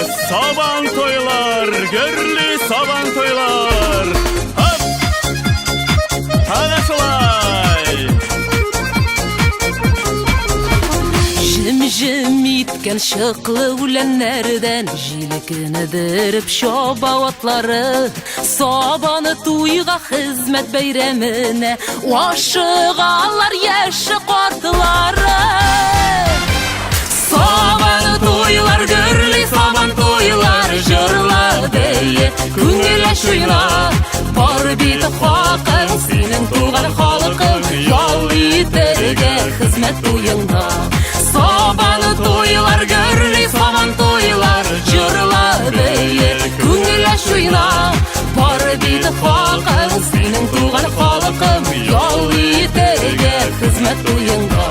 Сабан туйлар, гөрли сабан туйлар. Хоп! Әнә шулай! Җем-җем иткән чыклы үләннәрдән Җилкенедереп чаба атлары. Сабаны туйга хезмәт бәйрәменә Ашыгалар яше картлары. Сабаны туйлар гөрли, сабан туйлар җырла бие, күңел ачуйна. Бар бит хакың синең туган халкың, ял итәргә хезмәт туеңда. Сабан туйлар гөрли, сабан туйлар җырла бие, күңел ачуйна. Бар бит хакың синең туган халкың, ял итәргә хезмәт туеңда.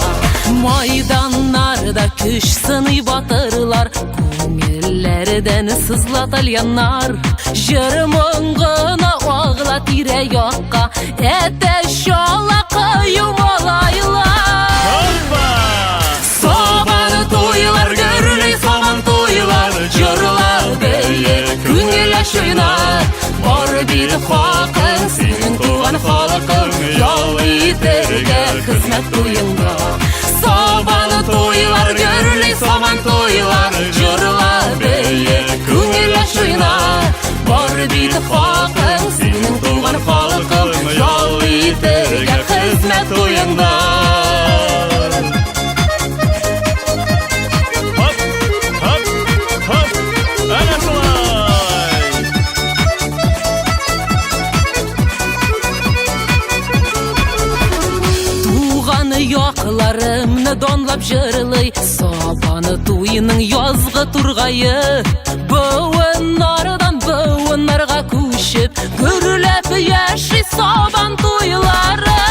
Майданнарда көч сыный батырлар, күңелләрдән сызла тальяннар. Җыр моңгына агыла тирә якка, әтәч ала кыю малайлар. Хоппа! Сабан туйлар гөрли, сабан туйлар җырла бие, күңел ачуйна. Бар бит хакың синең туган халкың, ял итәргә хезмәт туеңда. Сабан туйлар гөрли, сабан туйлар җырла бие, күңел ачуйна. Бар бит хакың синең туган халкың, ял итәргә хезмәт туеңда. Хоп, хоп, хоп! Әнә шулай! Туган якларымны данлап җырлый Сабаны туеның язгы тургае. Буыннардан буыннарга күчеп, гөрләп яши сабан туйлары.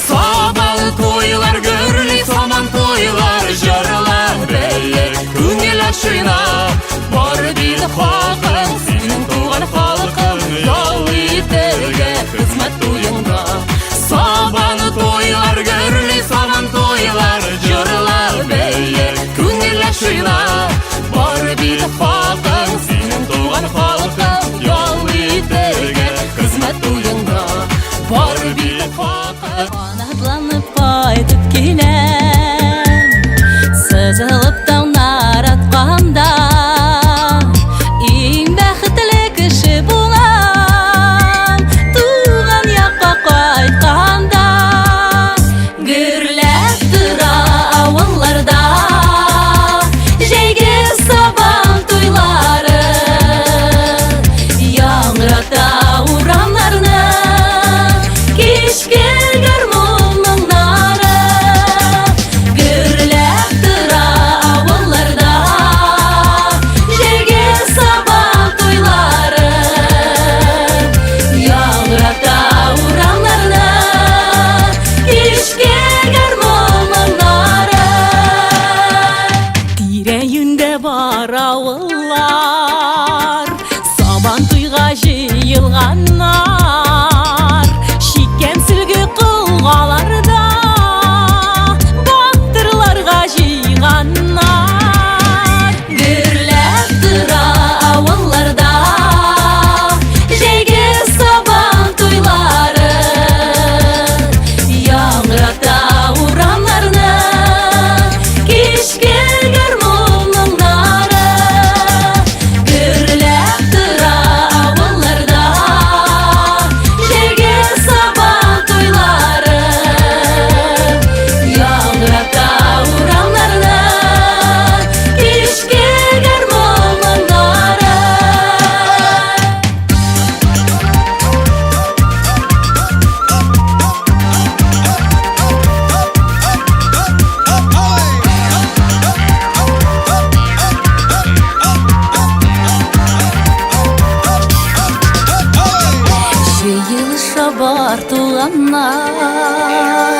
Сабан туйлар гөрли, сабан туйлар җырла бие, күңел ачуйна. Бар бит хакың синең туган халкың, ял итәргә хезмәт туеңда. Сабан туйлар гөрли, сабан туйлар җырла бие, күңел ачуйна. Бар бит хакың синең туган халкың, ял итәргә хезмәт туеңда. Бар бит хакың. Канатланып кайтып киләм, Сызылып таңнар атканда, Иң бәхетле кеше булам, Туган якка кайтканда. Гөрләп тора авылларда Җәйге сабан туйлары, Яңгырата урамнарны Кичке гармун моңнары. Гөрләп тора авылларда Җәйге сабан туйлары, Яңгырата урамнарны Кичке гармун моңнары. Тирә-юньдә бар авыллар Сабан туйга җыелганнар, Чиккән сөлге колгаларда Батырларга җыйганнар. Гөрләп тора авылларда Җәйге сабан туйлары, Яңгырата урамнарны Кичке гармун моңнары. Гөрләп тора авылларда Җәйге сабан туйлары, Яңгырата урамнарны Кичке гармун моңнары. Җыелыша бар туганнар.